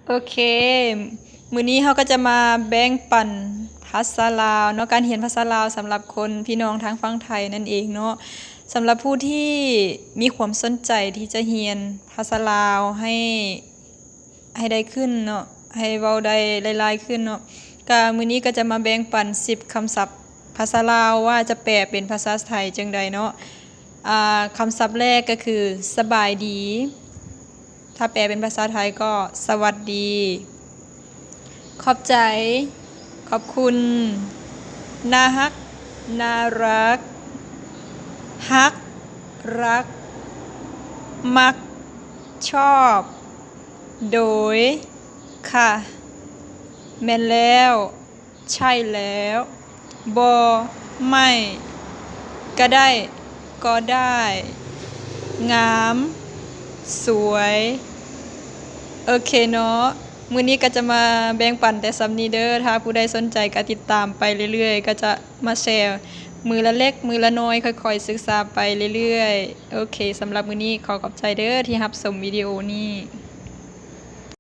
ໂອເຄ ມື້ນີ້ເຮົາກໍຈະມາແບ່ງປັນພາສາລາວເນາະ, ການຮຽນພາສາລາວສຳລັບຄົນ ພີ່ນ້ອງທາງຝັ່ງໄທນັ້ນເອງເນາະ. ສຳລັບຜູ້ທີ່ມີຄວາມສົນໃຈທີ່ຈະຮຽນພາສາລາວໃຫ້ ໃຫ້ໄດ້ຂຶ້ນເນາະ, ໃຫ້ເວົ້າໄດ້ຫຼາຍໆຂຶ້ນເນາະ, ກະມື້ນີ້ກໍຈະມາແບ່ງປັນສິບຄຳສັບພາສາລາວວ່າຈະແປເປັນພາສາໄທຈັ່ງໃດເນາະ. ອາ ຄຳສັບແລກກໍຄື ສະບາຍດີ. ຖ້າແປເປັນພາສາໄທກໍ ສະຫວັດດີ, ຂອບໃຈ, ຂອບຄຸນ, ໜ້າຮັກ, ໜ້າລັກ, ຮັກ, ລັກ, ມັກ, ຊອບ, ໂດຍ, ຄ່ະ, ແມ່ນແລ້ວ, ໃຊ່ແລ້ວ, ບໍ່, ໄມ່, ກະໄດ້, ກໍໄດ້, ງາມ, ສວຍ. ໂອເຄເນາະ, ມື້ນີ້ກໍຈະມາແບ່ງປັນແຕ່ສ່ຳນີ້ເດີ້. ຖ້າຜູ້ໃດສົນໃຈກໍຕິດຕາມໄປເລື້ອຍໆ, ກໍຈະມາແຊມື້ລະເລັກ ມື້ລະໜ້ອຍ, ຄ່ອຍໆສຶກສາໄປເລື້ອຍໆ. ໂອເຄ, ສຳລັບມື້ນີ້ຂໍຂອບໃຈເດີ້ທີ່ຮັບຊົມວິດີໂອນີ້.